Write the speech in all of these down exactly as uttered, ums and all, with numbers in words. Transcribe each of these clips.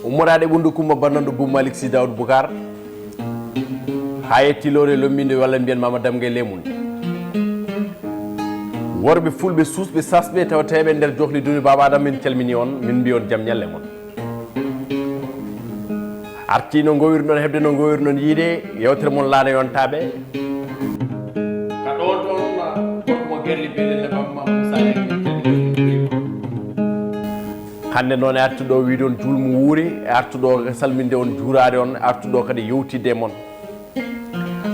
Ummoraade ɓunndu Kumba Bannandu Bum Malik Sy Daoud Boucar, haa yetti lowre lomminde walla mbiyen Mama Damgay Lemun. Worɓe fulɓe suusɓe sasɓe tawateeɓe nder johli duuni Baaba Adama, min calmini on, min mbi on jam ñalle mon. Arti no ngowirɗon heɓde, no ngowirɗon yiide, yewtere mon laana yontaaɓe. Ka ɗo toon, gorko mo Gerli Belel e Bamma Moussa Diagne, min calmini on, min njuuriima on. Hannde noon e artuɗo wiide on juul mo wuuri, e artuɗo salminde on, juuraade on, e artuɗo kadi yewtidde e mon.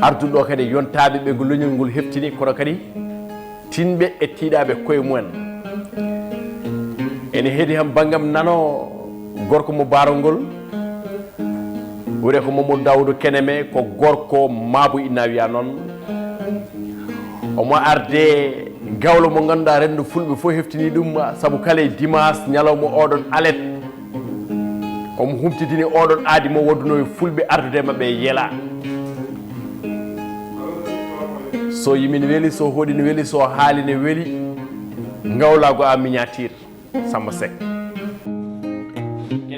Artuɗo kadi yontaaɓe ɓe ngol leñol ngol heftini, kono kadi tinɓe e tiiɗaaɓe koye mumen. Ene heedi ham banngam nano gorko mo Baarol ngol, wiyetee ko Mamadou Daoudou Keneme, ko gorko Maabu Inna wiya noon. Omo arde gawlo mo ngannduɗaa renndo fulɓe fof heftini ɗum, sabu kala e dimanche ñalawma oɗon alet, omo humtidini oɗon aadi mo waɗduno e fulɓe ardude e maɓɓe e yela. So yimi ne weli, so hoɗi ne weli, so haali ne weli, ngawlaagu a miniature. Samba Seck. Kene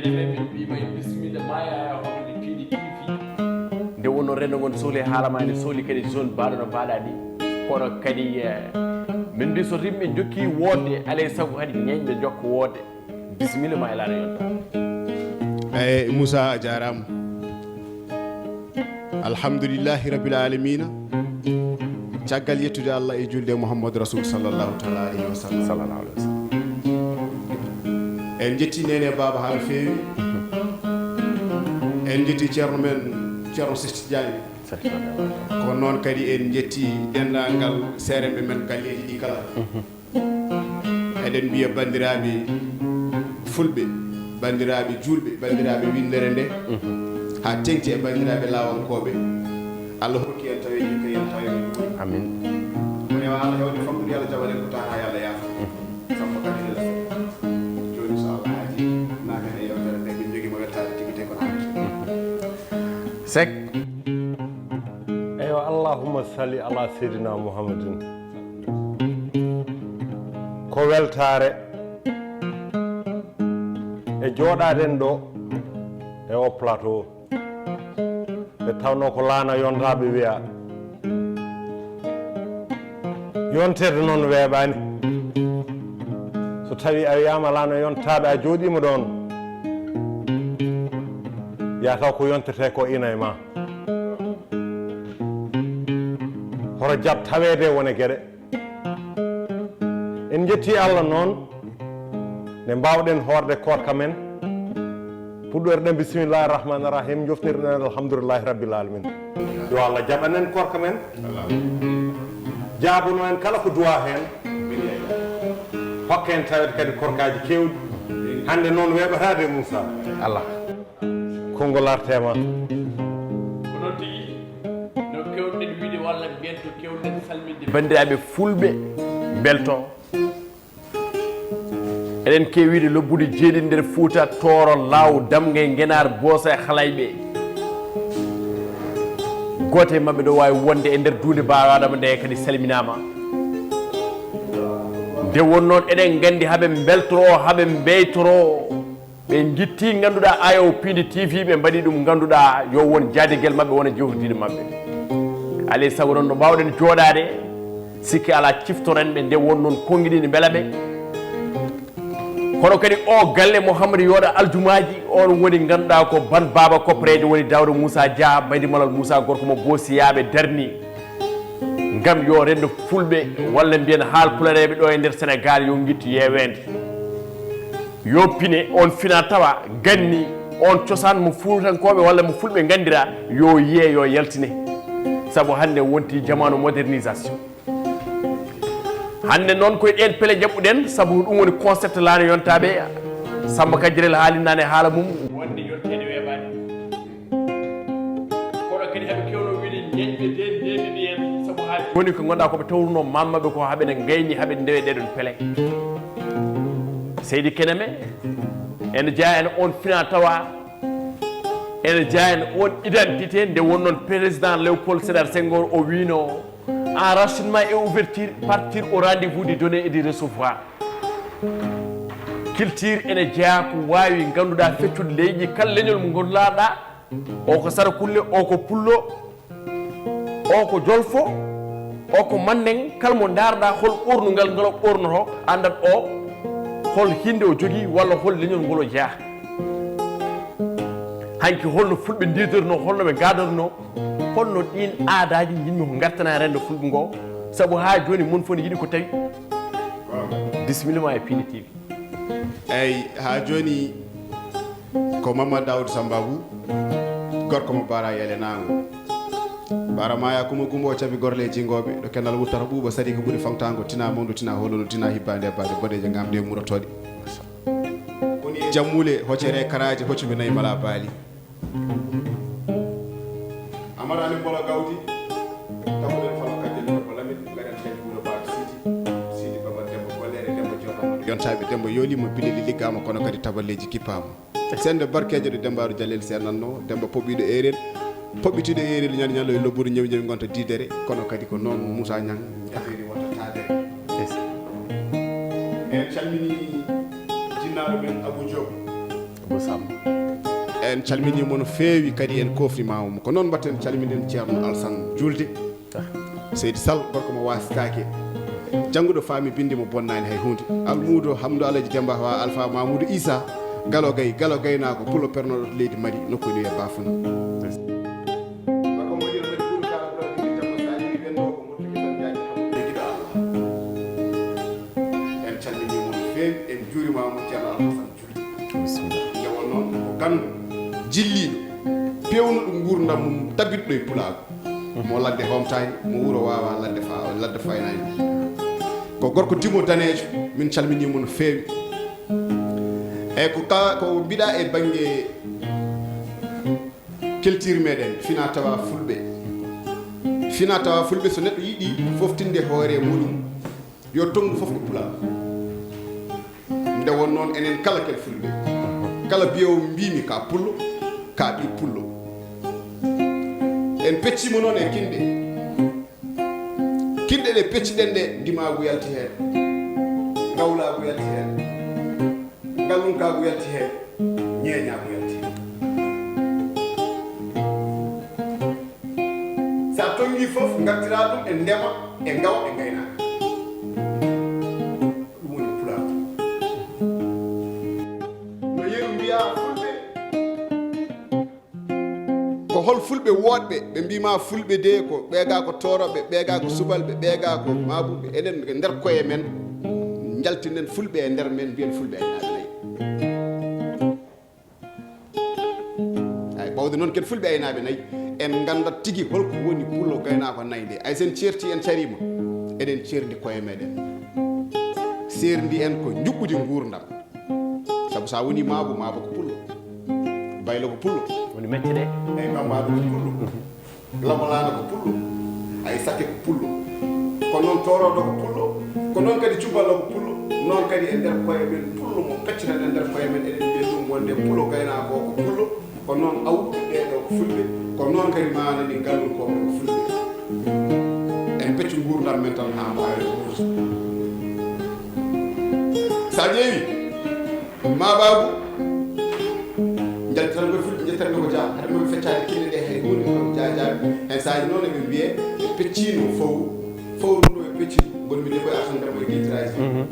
ɓe min mbima en bisimilla ma yaya hoɗo nde piiɗi T V. Nde wonno renndo ngon sohli haala ma, ene sohli kadi zone baɗo no mbaɗa ni. Kono kadi, eh, min mbi so rimɓe jokki wodde, alay sago kadi ñeñɓe jokka wodde. Bisimilla ma e laana yonta. Eyyi, Moussa, a jarama. Alhamdulillahi rabbil alamina. Caggal yettude Allah e julde e Mouhamadou Rasoul sallallahu taala alayhi wa sallam. Sallallahu alayhi wa sallam. En jetti nene baba ha no feewi. En jetti ceerno men, ceerno Sesti Diagne. Sesti Diagne. Ko noon kadi en jetti denndaangal seerenɓe men galleeji ɗi kala. Mhm. Eɗen mbiya banndiraaɓe fulɓe, banndiraaɓe juulɓe, banndiraaɓe winndere nde, mhm, haa teŋti e banndiraaɓe laawolkooɓe. Allah hokki en taweeje, ko en taweeje. Amin. Ko rewa Allah hewde famɗude, Allah jaɓan en ko taata, yo Allah yaafa. Mhm. Samba kadi nela. Jooni so Allah haaji, naaten e yewtere nde, min njogii mo weltaade tigi te ko naati. Mhm. Seck. Eywa, allahumma salli ala seydina Muhammadin. Ko weltaare e jooɗaaden ɗo e o plateau. Nde tawnoo ko laana yontaaɓe wiya. Yonteede noon weeɓaani. So tawii a wiyaama laana yontaaɓe, a jooɗiima ɗoon, yaa taw ko yontetee ko ina e ma. Hoto jaɓ taweede wone geɗe. En njetti Allah noon nde mbaawɗen hoorde koorka men. Puɗɗorɗen bisimillahi rahmani rahim, jofnirɗen alhamdulillahi rabbil alamin. Yo Allah jaɓan en koorka men. Jaabuno en kala ko duwa heen. Hokke en tawet kadi korkaaji keewɗi. Hannde noon weeɓataade Moussa. Allah. Konngol artema. Ko noon tigi, no keewɗen wiide walla mbiyen to keewɗen salminde banndiraaɓe fulɓe mbelto. Eɗen keewi wiide lobbude jeeɗiɗi nder Fuuta, Tooro, Laaw, Damgay, Ngenaar, Boosa e Halayɓe. Gooto e maɓɓe ɗo waawi wonde e nder duunde Baaba Adama nde kadi salminaama. Nde won noon eɗen nganndi haɓe mbeltoro, haɓe mbeytoro. Ɓe ngitti ngannduɗaa ayo piindi T V, ɓe mbaɗi ɗum ngannduɗaa yo won jaadigel maɓɓe, wona jewtidini maɓɓe. Alay sago noon no mbaawɗen jooɗaade, sikki alaa ciftoren ɓe nde won noon konngiɗi ne mbela ɓe. Kono kadi o galle Mouhamadou Yooɗa Aljumaaji, on woni ngannduɗaa ko ban baaba koppereejo woni Daawda Moussa Dia, Baydi Malal Moussa gorko mo Boosiyaaɓe darni. Ngam yo renndo fulɓe walla mbiyen haalpulareeɓe ɗo e nder Senegaal yo ngittu yeeweende. Yo pine on fina tawa ganni on cosaan mo fuutankooɓe walla mo fulɓe nganndira yo yiye yo yaltine. Sabu hannde wonti jamaanu modernisation. Hannde noon koye ɗeen pele jaɓɓuɗen sabu ɗum woni concept laana yontaaɓe. Samba Kajirel haalinaani haala mum wonde yonteede weeɓaani. Kono kadi haɓe kewno wiide ñeñɓe de ndendini en sabu haa jooni ko ngonɗaa ko ɓe tawruno maam maɓɓe ko haɓe ne ngayni haɓe ndewe ɗeɗon pele. Seydi Keneme ene jeyaa en on fina tawa ene jeyaa en on identité nde wonnoon président Léopold Sédar Senghor o wiino enracinement et ouverture, partir au rendez-vous du donner et du recevoir. Culture ene jeyaa ko waawi ngannduɗaa feccude leydi, kala leñol mo ngannduɗaa, o ko Sarakulle, o ko Pullo, o ko Jolfo, o ko Manndeŋ, kala mo ndaarɗaa hol ɓoornungal ngal o ɓoornotoo, anndat o hol hinnde o jogii walla hol leñol ngol o jeyaa. Hanki holno Fulɓe ndiidirnoo, holno ɓe ngaadarnoo, holno ɗiin aadaaji njiɗmi ko ngartana renndo Fulɓe ngoo, sabu haa jooni mon fof ne yiɗi ko tawi. Bisimilla ma e Piindi T V. Eyi, haa jooni ko Mamma Daawuda Sambaabu, gorko mo Baara Yelenaango. Baara Maaya Kuma Gumbo o cabi gorle e jingooɓe, ɗo kennal wuttata ɓuuɓa, sadi ko ɓuri faŋtaango, tina mawndo, tina hoololo, tina hibbaande e baade boɗeeje, ngamde e murotooɗe. Woni e jammuule, hocere karaaji, hoccuɓe nayi mala baali. Amara ni mbola gawdi, tamuɗen falo kajel ko Lamin, ngaɗen kadi wuro Baaba Sidi, Sidi Baba Demba Gollere, Demba Jorɗo, yontaaɓe Demba yoolima, bileli liggaama, kono kadi taballeeji kippaama. Sennde barkeejo ɗo Demmbaaru Jalel seenatnoo, Demmba poɓɓiiɗo eerel, poɓɓitiiɗo eerel, ñande ñallo e lobburu ñawi ñawi ngonta diidere, kono kadi ko noon Moussa Niang ñateeri wonta taadere. Yes. En calminii jinnaaɗo men Abou Diop. Abou Samb. En calminii mo no feewi kadi en koofnimaama mo. Ko noon mbaɗten calminen Ceerno Alsan Julde. Seydi Sall, gorko mo waasitaake. Jannguɗo faami binndi mo bonnaani hay huunde. Almuudo Hamdu Alaji Demba Hawa Alfa Mamoudou Issa. Galo Gay, Galo Gaynaako, Pulo pernooɗo to leydi Mali, nokku ene wiyee Bafuna. Gorko mo yiɗo kadi ɓuri kala ɓura binndi Demba Sani, wiyetnoo ko Murtala Isan Jaaji Hamdu, giɗo Allah. En calminii mo no feewi, en njuuriima mo, Ceerno Alhasan. Bisimilla. Nde wonnoo ko ganndo jilliiɗo, peewnuɗo nguurndam mum, tabitɗo e pulaagu. Mo ladde hoomtaani, mo wuro waawaa, ladde fa-, ladde faynaani. Ko gorko dimo daneejo, min calminii mo no feewi. Eyi, ko ka, ko mbiɗa e bannge culture meɗen, fina tawa Fulɓe. Fina tawa Fulɓe, so neɗɗo yiɗi foftinde hoore muɗum, yo tonngu fof ko pulaar. Nde won noon, enen kala ken Fulɓe, kala mbiyowo mbiimi ka pullo, ka ɓii pullo. En pecciima noon e kinɗe. Kinɗe ɗe pecciɗen ɗe, ndimaagu yalti heen, ngawlaagu yalti heen, ngallunkaagu yalti heen, ñeeñaagu yalti heen. So a tonngii fof, ngartiraa ɗum e ndema, e ngawa, e ngaynaaka. Ɗum woni pulaar. No yeru mbiyaa Fulɓe, ko hol Fulɓe woɗɓe? Ɓe mbiima Fulɓe de ko ɓeegaa ko toorooɓe, ɓeegaa ko subalɓe, ɓeegaa ko maabuɓe. Enen e nder koye men, njaltinen Fulɓe e nder men, mbiyen Fulɓe aynaaɓe nayi. Ay, ɓawde noon ken Fulɓe aynaaɓe nayi, en nganndat tigi holko woni pullo gaynaako nayi nde. Ay, sen ceerti, en cariima, eɗen ceerndi koye meɗen. Seerndi en ko njuɓɓudi nguurndam. Sabu so a woni maabo, maabo ko pullo. Baylo ko pullo. Woni mecce ɗe. Ay, bambaɗo ko pullo. Lambalaaɗo ko pullo. Ay, sakke ko pullo. Ko noon toorooɗo ko pullo. Ko noon kadi cuballo ko pullo. Noon kadi e nder koye men pullo mo pecceten e nder koye men, eɗen mbiya ɗum wonde pullo gaynaako ko pullo. Ko noon awɓe ɓee ɗoo ko Fulɓe. Ko noon kadi maana ni ngallunkooɓe ko Fulɓe. En peccu nguurndam men tan haa mbaawen wuurde. So a ƴeewi, Maabaagu, njaltiranɓe Fulɓe, njettanɓe ko jaa, hade maɓe feccaade kinɗe ɗe hay huunde, ko jaa jaaɓi. Hen saaji noon eɓe mbiyee, ɓe pecciino fowru, fowru ndu ɓe pecci, ngonmi de koye artan nder koye guitaraaji. Mhm.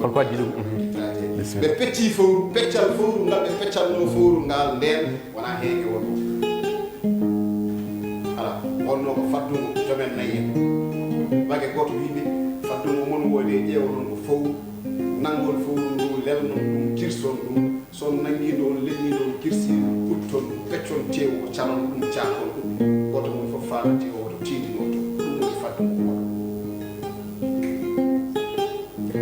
Holko addi ɗum? Mhm. Guitaraaji. Bisimilla. Ɓe pecci fowru, peccal fowru ngal ɓe peccatnoo fowru ngal ndeen, wonaa heege wonno. Alaa, wonno ko faddungo jomen nayi en. Bage gooto wiiɓe, faddungo mon woni e ƴeewonon ko fowru, nanngol fowru ndu, lelnon ɗum, kirson ɗum. So on nanngii ndu, on lelnii ndu, on kirsii ndu, kutton ɗum, peccon teewu o, calon ɗum, caakon ɗum. Gooto mum fof faala teewu o to tiindinoo to. Ɗum woni faddungo woɗɗo.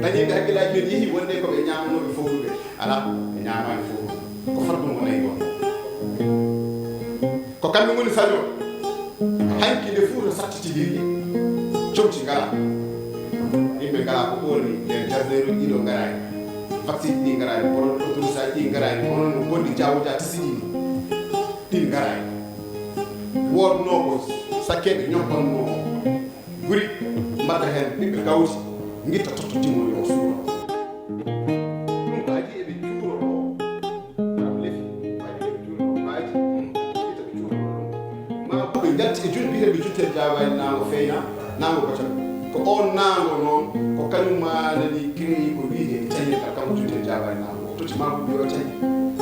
Dañiiɓe hakkillaaji men yehi wonde ko ɓe ñaamanooɓe fowru ɓe. Alaa, ɓe ñaamaani fowru. Ko faddungo nayi wonno. Ko kamɓe ngoni saño. Hanki nde Fuuta sattiti leydi, comci ngalaa. Yimɓe ngalaa ko ɓoorni, nder jarneeruuji ɗiɗo ngaraani. Vaccine ɗi ngaraani, kono autorisaaji ɗi ngaraani, kono no bonɗi jaawuuji a tisi ɗi ni. Ɗi ngaraani. Woodnoo ko sakkeeɓe ñoppannoo guri, mbaɗa heen ɓiɓɓe gawti, ngitta totto timo yo suuro. Njalti e juuɗe biyeteeɓe Junte Jaabaani Naango Feeña, Naango Gotal. Ko oon naango noon, ko kañum maa nani créé ko wiyetee cañirgal, kanko Junte Jaabaani Naango. O totti Maabuuɓe yo cañe.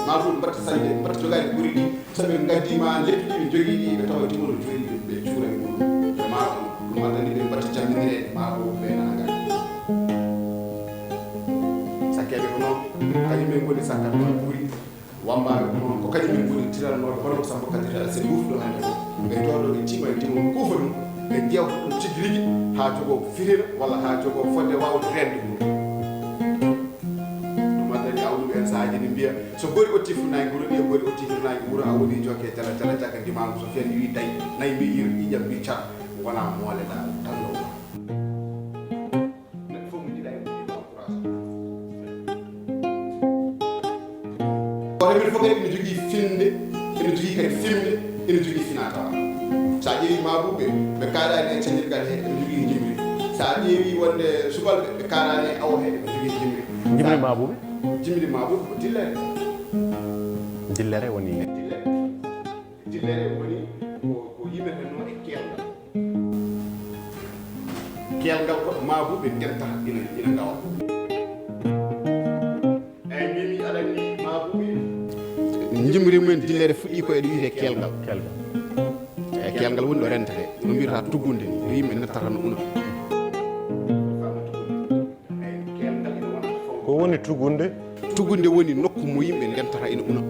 Maabuuɓe mbaɗta sañde, mbaɗta jogaade guri ɗi, so ɓe ngaddii ma leppi ɗi ɓe njogii ɗi, ɓe tawa dimono jooɗii ɓe, ɓe cuura e muɗum. Ɓe maako ɗum addani ɓe mbaɗta jammindireede, Maabuuɓe ɓe nana ngadda. Sakkeeɓe ko noon, kañum en ngoni sakkat noon ɓuri. Wambaaɓe ko noon, ko kañum en ngoni tiranooɓe, hono ko Samba Kadiri Tall, se ɗuuɗi ɗo hannde fof. Ɓe jooɗo, ɓe tima e dimo, ɓe kuufa ɗum, ɓe ƴeewta ɗum tigi rigi, haa jogoo firira, walla haa jogoo fodde waawde reende ɗum. Ɗum addani awluɓe en sahaaji ne mbiya, so gori otti fuɗnaange wuro, ɗiya gori otti fuɗnaange wuro, a woni jokke jala, jala, caggal ndimaangu, so fiyani wi day, nayi mbi yir, ƴiƴam mbi car, wona moole ɗa, tan ɗo wuro. Neɗɗo fof mo njiɗa e mum yiɗa encourage. Gooto men fof kadi ene jogii finde, ene jogii kadi fimde, ene jogii finaa tawa. So a ƴeewi Maabuuɓe, ɓe kaalaani e cañirgal he, ɓe njogii jimri. So a ƴeewi wonde subalɓe, ɓe kaalaani e awo he, ɓe njogii jimri. Jimri Maabuuɓe? Jimri Maabuuɓe ko dillere. Dillere woni? Dillere. Dillere woni ko, ko yimeteno e keelgal. Keelgal ko ɗo Maabuuɓe ndentata ina, ina ngawa. Eyyi, mimi aɗa anndi Maabuuɓe. Jimri mumen dillere fuɗɗii ko eɗo wiyetee keelgal. Keelgal. Eyyi, keelgal woni ɗo rentetee. No mbiyata tuggunde ni, no yimɓe ndettata no una. Ko woni tuggunde? Tuggunde woni nokku mo yimɓe ndentata ina una.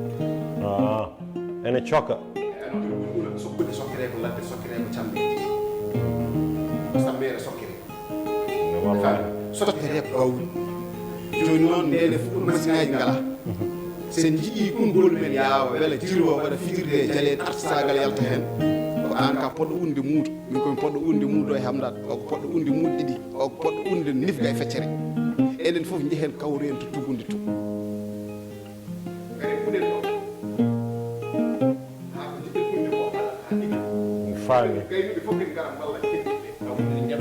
Ah, ene cokka. Sokkude sokkere ko ladde, sokkere ko cammeeje. Ko sammeere sokkere. Sokkere ko gawri. Jooni noon, ndeen fof masiŋaaji ngalaa. So en njiɗii ɗum, gol men yaawa, wela jirwo waɗa fijirde e jaleeɗe, artistaagal yalta heen. Ko aan ka poɗɗo unde muudo. Min ko min poɗɗo unde muudo e Hamdaat. O ko poɗɗo unde muudo Idi. O ko poɗɗo unde nifga e feccere. Enen fof njehen kawroyen to tuggunde to. Kadi puɗen ɗo. Haa ko jiɗɗen ɗum ko haa, haa ɗiɗi. Mi faami. Kadi kaynuɓe fof kadi ngara mballa keddiiɓe.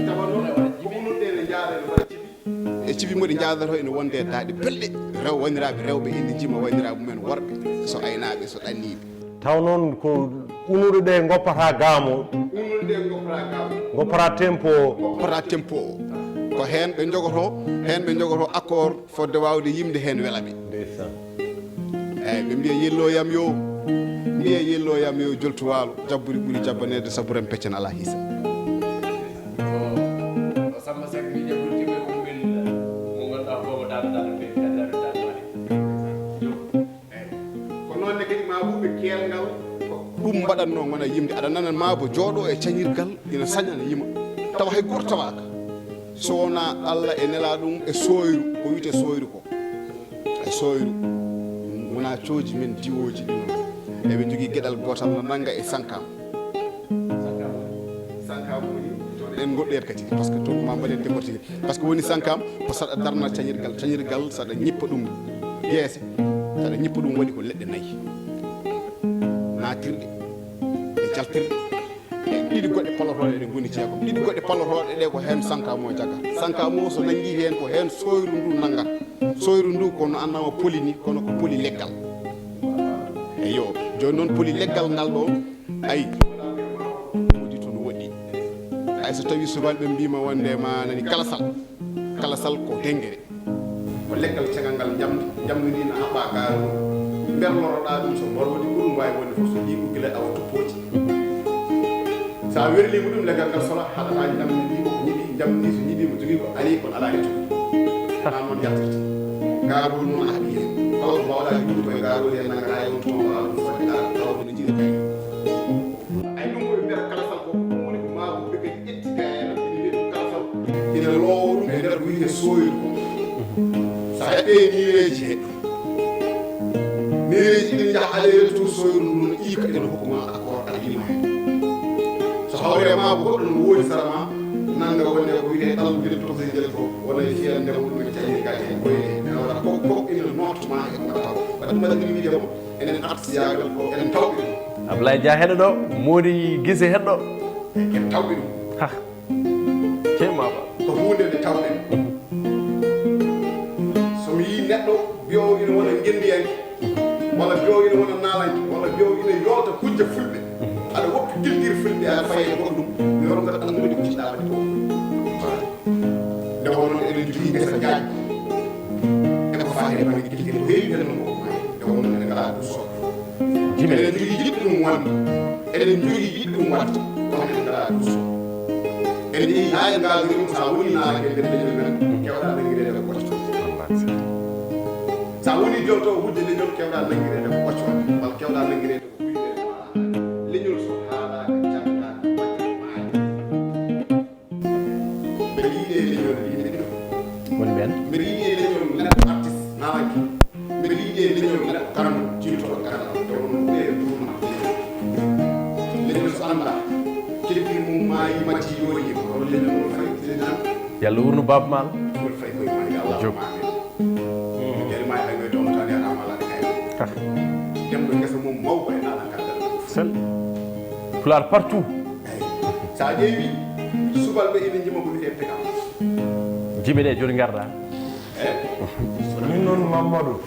Tawa noon, ko hunnuɗe ne njaada ene waɗa cibi. E cibi moɗi njaadato ene wonde daaɗe belɗe. Rew wanndiraaɓe rewɓe ene njima wanndiraaɓe mumen worɓe. So aynaaɓe, so ɗanniiɓe. Taw noon ko unuɗe ɗe ngoppata gaamo. Unuɗe ɗe ngoppata gaamo. Ngoppata tempo o. Ngoppata tempo o. Ko heen ɓe njogoto, heen ɓe njogoto accord fodde waawde yimde heen wela ɓe. Ndeysaan. Eyyi, ɓe mbiya yelloyam yo, mbiya yelloyam yo joltu waalo, jabburi ɓuri jabbaneede, sabu ren peccen alaa hiisa. Ko, ko Samba Seck mi jaɓɓirti ɓe ummin mo ngannduɗaa ko ko daɗa daɗa ɓe daɗa daɗa mari. Yo. Eyyi. Ko noon ne kadi Maabuuɓe keelgal ko ɗum mbaɗatnoo ngona yimde. Aɗa nana Maabo jooɗo e cañirgal ina saña ina yima. Tawa hay gooto tawaaka. So wonaa Allah e nelaa ɗum e sooyru, ko wiyetee sooyru ko. E sooyru. Wonaa cooji men diwooji ɗi noon. Eɓe njogii geɗal gootal no nannga e Sankam. Sankam woni, en ngoɗɗoyat kadi, par ce que toon ma mbaɗen décortiquer. Par ce que woni Sankam, ko saɗa darna cañirgal, cañirgal saɗa ñippa ɗum geese, saɗa ñippa ɗum waɗi ko leɗɗe nayi. Naatirɗe, e jaltirɗe, e ɗiɗi goɗɗe palotooɗe ɗe ngoni jeegom. Ɗiɗi goɗɗe palotooɗe ɗe ko heen Sankam o jaga. Sankam o so nanngii heen ko heen sooyru ndu nanngata. Sooyru ndu ko no annama poli ni, kono ko poli leggal. Eyo, jooni noon poli leggal ngal ɗo, ayi, wodi toon woɗɗi. Ay so tawi subalɓe mbiima wonde ma nani kalasal, kalasal ko dengere. Ko leggal cagal ngal njamdi, njamdi ndi na haɓɓa gaaro, mberloroɗa ɗum so mborwodi ko ɗum wawi wonde fof so ɗi ko gila awa tuppooji. Sa werlima ɗum leggal ngal sola haɗata njamdi ndi ko ñiɗi, njamdi ndi so ñiɗi mo jogii ko ari kon ala e jogii. Ɗa noon yaltirta. Gaaro noon a haɓi heen. Kala ko mbawɗa yuurude koye gaaro he nangata e on tuma mbawa ɗum fodde gaaro tawde no jiɗi kay. Ay ɗum koye mbiyata kalasal ko ɗum woni ko Maabuuɓe kadi ƴetti gaayana ina mbiya ɗum kalasal. Ina loowa ɗum e nder ko wiyetee sooyru ko. So a heɓe niireeji he. Niireeji ɗin njaha aller retour sooyru ndun iika ina hokku ma accord a yima hen. So hawre ma ko goɗɗo no woodi sara ma, nanga wonde ko wiyetee ɗallude to sey jel ko wona e fiyande mum e cañirgaaji e koyɗe. Ina waɗa ko ko ina nootuma e ko mbaɗata ko. Waɗi mbaɗa ɗum wiide mo. Enen artiste yaagal ko en tawɓe ɗum. Ablaye Dia heɗo ɗo, Mody Guissé heɗo. En tawɓe ɗum. Ha. Cey mama. Ko huunde nde tawɗen. So mi yii neɗɗo biyowo ina wona ngenndiyanke, walla biyowo ina wona naalanke, walla biyowo ina yoolta hujja fulɓe, aɗa woppi Culture fulɓe aɗa fayi e goɗɗum, yo ronkat anndude ko jiɗɗa waɗde ko. Nde wonno eɗen jogii ngesa jaaƴ. E ko faati e bannge culture ko heewi heen noon ko maani. Nde wonno eɗen ngalaa duuso. Jime. Eɗen jogii yiɗɓe ɗum wonde. Eɗen jogii yiɗɓe ɗum waɗde. Kono eɗen ngalaa duuso. Eɗen njogii haa en ngalaa ɗum, so a wonii naalaade e nder leñol men, kewɗaa nanngireede ko ɓocco. So a wonii jolto wujde leñol, kewɗaa nanngireede ko ɓocco. Walla kewɗaa nanngireede ko kuyɗe. Leñol so haalaaka, janngaaka, waɗde maaya. Mbeɗa yiɗi e leñol yimɓe ɗiɗo. Woni ɓeen? Mbeɗa yiɗi e leñol neɗɗo artiste naalaaki. Mbeɗa yiɗi e leñol neɗɗo garmo, jiiltooɗo garmo. Ɗo ɗum ko ɓe duuma. Leñol so anndaa, kebbi mum maayi, matti yoori, ko leñol ngol fayi, président. Yalla wurnu Baaba Maal. Ngol fayi koye maayi, Allah. Jogo. Maayi. Jari maayi, ɓay ngoye toon tan, yaɗa mala kay. Ah. Demɗo ngesa mum mawko e naala kala. Sel. Pulaar partout. Eyi. So a ƴeewi, subalɓe ina njima ko wiyetee pekam. Jiɓe ɗe, jooni ngarɗa. Eyi. Min noon, Mamadou,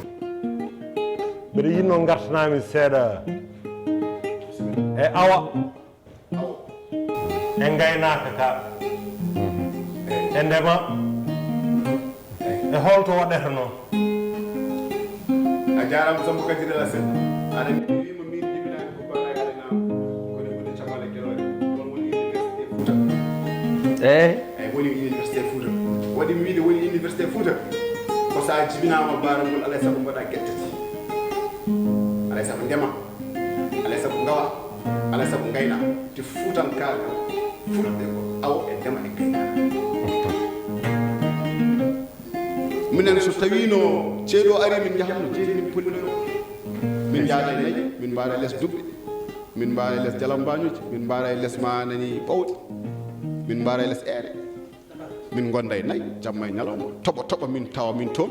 mbeɗa yiɗnoo ngartanami seeɗa e awa, e ngaynaaka ka, e ndema, e holto waɗata noon. A jaaraama, Sambo Kadi Dala Sène. Aɗa anndi mi wiima min jibinaani ko Baara Yaade Naam. Woni woni Caɓale Gelooɗe. Ɗoon woni Université Fouta. Eyi. Eyi, woni Université Fouta. Waɗi mi wiide woni Université Fouta. Ko so a jibinaama Baara ngol, alaa e sago mbaɗa geɗe tati. Alaa e sago ndema. Alaa e sago ngawa. Alaa e sago ngayna. Te Fuutankaagal, Fulɓe ko awo e ndema e ngayna. Minen so tawiino ceeɗu o ari, min njahatno jeeri min pollinoo. Min njaada e nayi, min mbaara e les dubbe, min mbaara e les jalambañooji, min mbaara e les ma nani ɓawɗi, min mbaara e les eere. Min ngonda e nayi, jamma e ñalawma, toɓo toɓo min tawa min toon.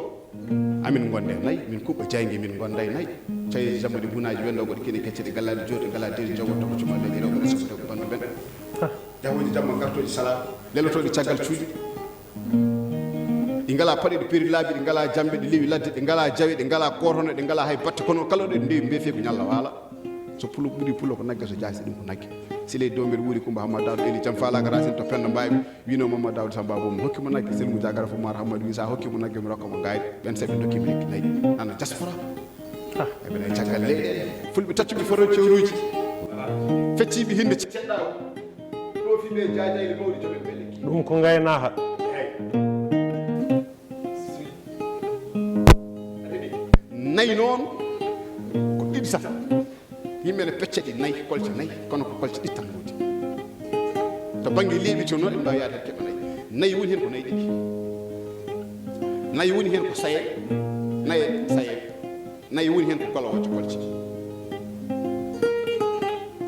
Amin ngonda e nayi, min kuuɓa jaynge, min ngonda e nayi. Cayeeji jamma ɗi bunaaji wendo goɗi kene kecce ɗi gallaaɗi jooɗi, ngalaa deedi jowo toɓo cuɓa leydi rewɓe resɓe rewɓe bandu men. Jahooji jamma gartooji salaaɓe, lelotooɗi caggal cuuɗi. Ɗi ngalaa paɗe, ɗi peri laabi, ɗi ngalaa jamɓe, ɗi lewi ladde, ɗi ngalaa jawe, ɗi ngalaa koorhone, ɗi ngalaa hay batte, kono kala ɗo ɗi ndewi mbeefe ko ñalla waala. So pulo ɓuri pulo ko nagge, so jaasi ɗum ko nagge. Siley Dombel wuuri Kumba Hamma Daawda eli jam faalaaka racine to Penda Mbaayɓe, wiino Mamma Daawda Samba Boom, hokki mo nagge, Selmu Jagara Fumar Hammadu wi sa hokki mo nagge mi rokka mo ngaari. Ɓen sabi dokki mi lekki nayi. Ana diaspora. Ah. E minen caggal leyɗe. Fulɓe taccuɓe foto cewruuji. Fecciiɓe hinde ceɗɗa. Ɗo fi ɓe jaajayle mawɗi jomen ɓe lekki. Ɗum ko ngaynaaka. Eyi. Nayi noon ko ɗiɗi tan. Yimɓe ne pecca ɗi nayi, kolce nayi, kono ko kolce ɗiɗi tan ngoodi. To bannge leeɓi to noon, en mbaawi yaade heen keɓa nayi. Nayi woni heen ko nayi ɗiɗi. Nayi woni heen ko saye, naye saye. Nayi woni heen ko golo wacca kolce.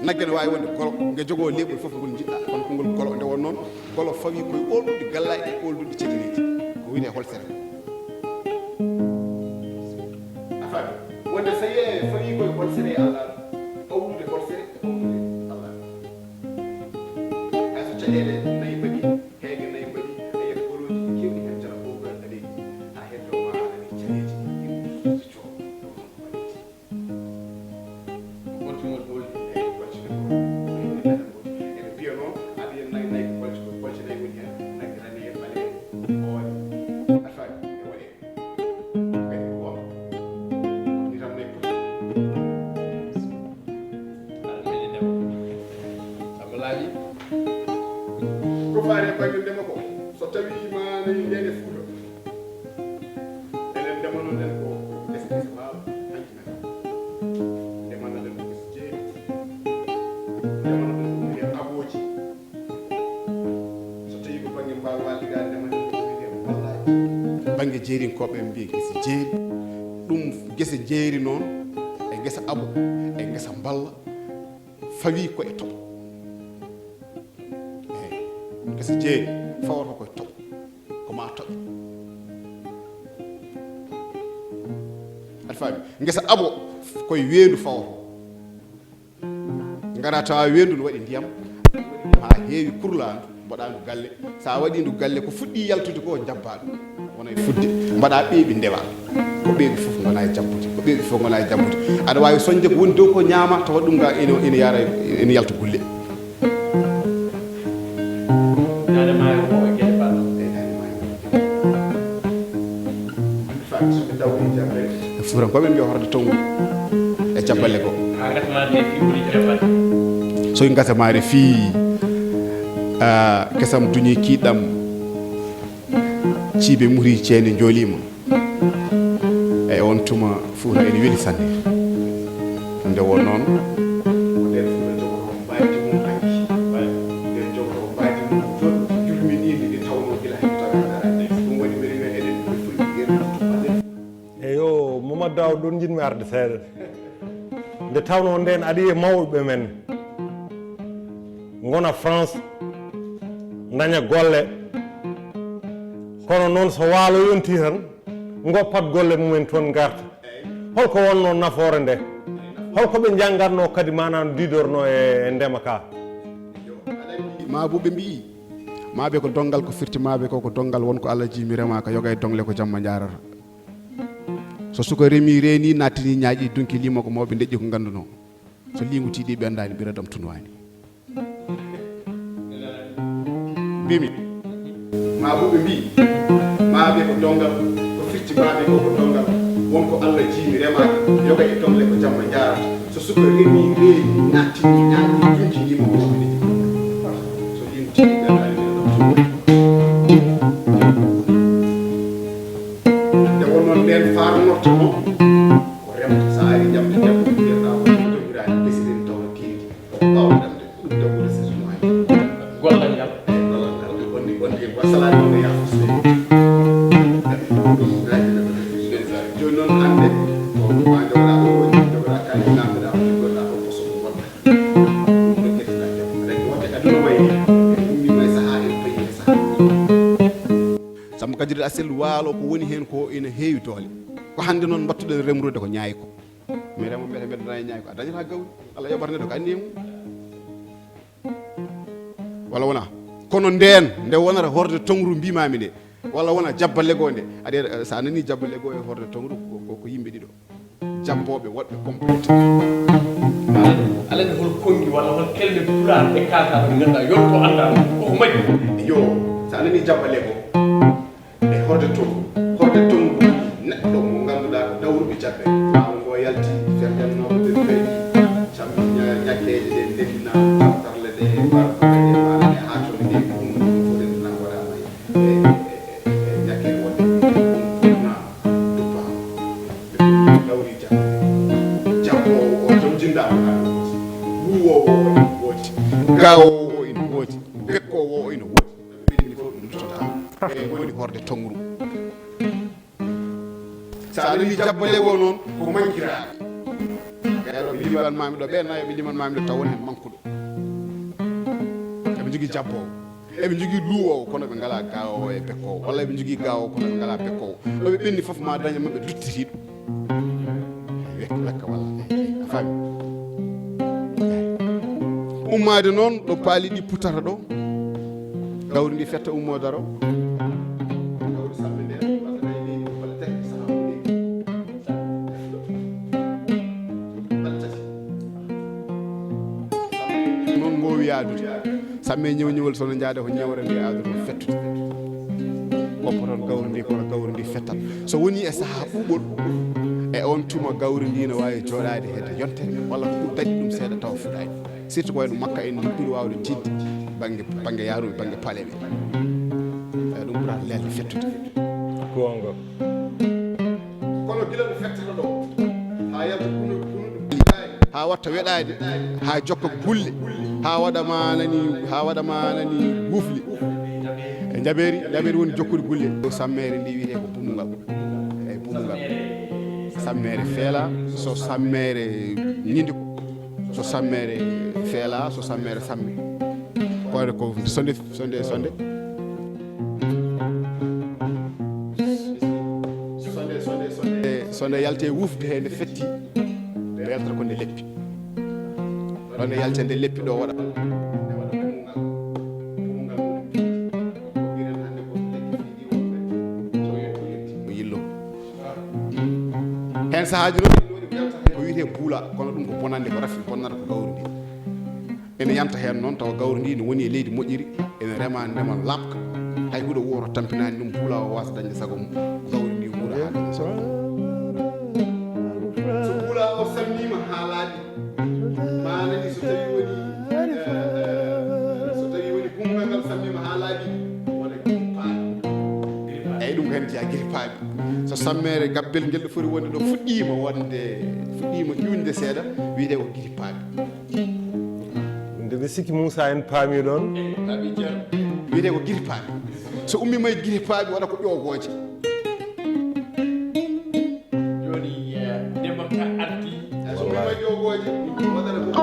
Nagge ne waawi wonde golo, nge jogoo leeɓol fof ngol njiɗɗa, kono ko ngol golo. Nde won noon, golo fawi koye oolɗuɗi gallaaɗi e oolɗuɗi caɗeeleeji. Ko wiyetee holsere. A faami? Wonde so yiyee fawi koye holsere e Allah, hawrude holsere e hawrude Allah. Hay so caɗeele nayi mbaɗi, heege nayi mbaɗi, a yiyat golooji keewɗi heen jara ɓowgal ɓaleeji, haa heddo ma aɗa ni caɗeeji ɗi ɗi coo. Ɗum noon ko ɓaleeji. Ɓorti ngol ɗooli, eyi, ɓorti ngol ɗooli. Ene mbiya noon, aɗa yiya nayi, nayi ko ɓorti, ko ɓorti nayi woni heen, nayi rani e ɓaleeje, ɓoole. A faami? E waɗe. Kadi ko won. Ni tan nayi poti. Aɗa meɗi ndema. Samba Laaji. Ko faare bannge ndema ko, so tawii ma nayi ndene Fuuta. Enen ndemano ɗen ko, ko gese gese waalo, hanki men. Ndemano ɗen ko gese jeeri. Ndemano ɗen ko wiye abooji. So tawii ko bannge mbaaw waali gaa, ndemano ɗen ko wiye mballaaji. Bannge jeerinkooɓe en mbiye gese jeeri. Ɗum gese jeeri noon, e gesa abo, e gesa mballa, fawi ko e toɓo. Eey, gese jeeri fawata ko e toɓo. Ko ma toɓe. Aɗa faami? Ngesa abo koye weendu fawoto. Ngara tawa weendu no waɗi ndiyam, haa heewi kurlaandu, mbaɗaandu galle. So a waɗiindu galle, ko fuɗɗii yaltude ko, njabbaa ɗum. Wona e fuɗde, mbaɗa ɓeeɓi ndewa. Ko ɓeeɓi fof ngona e jabbude, ko ɓeeɓi fof ngona e jabbude. Aɗa waawi soñde ko woni dow ko ñaama, tawa ɗum ga ina, ina yara, ina yalta gulle. Tongu e jabballe goo. Ha gasa maare fii ɓuri jabballe. So gasa maare fii, ah, kesam duñi kiiɗam, ciibe muti ceene njooliima. E on tuma Fuuta ene weli sanne. Nde won noon, ko nder Fuuta jogotoo mbaydi mum hanki. Nden jogotoo mbaydi mum jooɗi julminiindi ndi tawnoo gila heptaade hannde. Ɗum waɗi mbeɗa wiya enen ɓe foti yeru tutuɓɓe. Eyo, Mamadou Daouda, ɗoon njiɗmi arde seeɗa. Nde tawnoo ndeen aɗa yiya mawɓe men ngona France, ndaña golle. Kono noon so waalo yontii tan, ngoppat golle mumen toon ngarta. Holko wonnoo nafoore nde? Holko ɓe njanngatnoo kadi, maanaam, diidornoo e, e ndema ka? Maa bu ɓe mbiyi, maa ɓe ko donngal ko firti, maa ɓe ko, ko donngal won ko Allah jii mi rema ka yoga e dongle ko jamma njaarata. So suka remi, reeni, nattini, ñaaƴi, dunki, limo ko mawɓe ndeƴƴi ko nganndunoo. So liingu tiiɗi ɓe anndaani, ɓira dam tunwaani. Mbimi, maa bu ɓe mbiyi, maa ɓe ko donngal ko firti, maa ɓe ko, ko donngal won ko Allah jii mi rema ka yoga e dongle ko jamma njaarata. So suka remi, reeni, nattini, ñaaƴi, dunki, limo ko mawɓe ndeƴƴi. So liingu tiiɗi ɓe anndaani, ɓira dam tunwaani. Nde wonnoo ndeen faarnorto mo, ko remta. So a ari ñamde debbo, mbiyata ko jogiraani, ɓesden tawa tiiɗi. Ko ɓaawo remde, ɗum debbo resi ɗum hay. Gollal ngal. Eyi, gollal ngal. Ɗum woni, woni ko salaade wonde yaafo seeɗa. Ɗum raaji neɗɗo. Jooni noon hannde, ko ma jogoɗaa ko woni, jogoɗaa kalis, naamndoɗaa ko liggoɗaa ko, poso ɗum wonta. Ɗum ɗo ƴettuɗaa debbo. Rek wonde aduna wayi, en ummiima e sahaa, en payi e sahaa. Samba Kadi Asel, waalo ko woni heen ko ina heewi doole. Ko hannde noon mbattuɗen remrude ko ñaay ko. Mi rema mbiyata mbeɗa daña ñaay ko. A dañataa gawri. Allah yoɓata neɗɗo ko anniya mum. Walla wonaa? Kono ndeen, nde wonata horde tongru mbiimaami nde. Walla wonaa jabballe goo nde. Aɗa, eh, so a nanii jabballe goo e horde tongru, ko, ko, ko yimɓe ɗiɗo. Jabbooɓe, woɗɓe, complété. Alaa ni hol konngi walla hol kelme pulaar ɓe kaalata ɓe ngannduɗaa yonto anndaa ko ko majji. Yo, so a nanii jabballe goo. E horde tongru. Horde tongru, neɗɗo mo ngannduɗaa ko dawruɓe jabbe. Ɓaawo ngo yalti, ferdennooɓe ɓe mbaydi, cammi ña-, ñakkeeje ɗe ndendina, tartarle ɗe, barbarɗe ɗe, maanaam e haa to ɗe ɗum, ɗum fof ndendina waɗaama e, e, e, e, e ñakkere wonde ɗum, ɗum na duppa. Ɓe ɗum dawri jabbe. Jabboowo o jom jinndaa ko haa ɗum wooti. Wuwoowo o ina wooti. Gaawoowo o ina wooti. Bekkoowo o ina woodi. Ɓe ɓenni fof ɗum luttata. Ɓe ngoni horde tongru. So a nanii jabballe goo noon, ko mankiraaɓe. Ɓeeɗo ɓe limanmaami ɗo, ɓe nayo ɓe limanmaami ɗo, taw won heen mankuɗo. Eɓe njogii jabboowo. Eɓe njogii luwoowo, kono ɓe ngalaa gaawoowo e bekkoowo. Walla eɓe njogii gaawoowo, kono ɓe ngalaa bekkoowo. Ɗo ɓe ɓenni fof, ma dañe maɓɓe duttitiiɗo. Wekka, wekka walla. A faami? Ummaade noon ɗo paali ɗi putata ɗo. Gawri ndi fetta ummoo daro. Gawri samme nde, walla nayi leydi, walla tati, sahaa o leydi. Walla tati. Noon ngoowi yaadude. Samme ñew ñewol, so no njaada ko ñewre nde aadata fettude. Woppa toon gawri ndi, kono gawri ndi fettat. So woni e sahaa ɓuuɓol, e on tuma gawri ndi no waawi jooɗaade hedde yontere, walla ko ɓuri dañde ɗum seeɗa tawa fuɗaani. Surtout ko wayno Makka en ndi ɓuri waawde tiiɗde bannge, bannge yaaruɓe, bannge paale ɓe. Eyi, ɗum ɓurata leelde fettude. Goonga. Kono gila no fettata ɗo, haa yalta kunu, kunu, haa watta weɗaade, haa jokka gulle, haa waɗa ma nani, haa waɗa ma nani guufli. E njabeeri, njabeeri woni jokkude gulle. Ɗo sammeere ndi wiyetee ko bumungal. Eyi, bumungal. Sammeere feela, so sammeere ñindi ko, so sammeere feela, so sammeere samme. Koyre ko sonde, sonde, sonde. So nde yalti e wufde he, nde fetti, nde yaltata ko nde leppi. Ɗo nde yalti, nde leppi ɗo waɗa. Nde waɗa bumungal. Bumungal woni piiji. Ko mbiɗen hannde ko lekki piiji wonɓe. So yetto yetti. Mo yillo. Heen sahaaji noon, ko wiyetee buula, kono ɗum ko bonannde, ko rafi bonnata ko gawri ndi. Ene yanta heen noon, tawa gawri ndi ne woni e leydi moƴƴiri, ene rema ndema laaɓka. Hay huɗo woto tampinaani ɗum, buula o waasa dañde sago mum. Gawri ndi wuura haa daña sago mum. Haa laaɓi. Maana ni so tawi woni, eh, eh, so tawi woni kunngal ngal sammima haa laaɓi, wona giri paaɓi. Eyyi, ɗum ko heen jeyaa, giri paaɓi. So sammere gabbel ngel ɗo foti wonde ɗo fuɗɗiima wonde, fuɗɗiima ƴuuñde seeɗa, wiyetee ko giri paaɓi. Nde mi sikki Moussa en paami ɗoon. Paaɓi jeeɗa. Wiyetee ko giri paaɓi. So ummiima e giri paaɓi, waɗa ko ƴoogooje. Jooni, eh, ndema ka arti. So ummiima e ƴoogooje, waɗata ko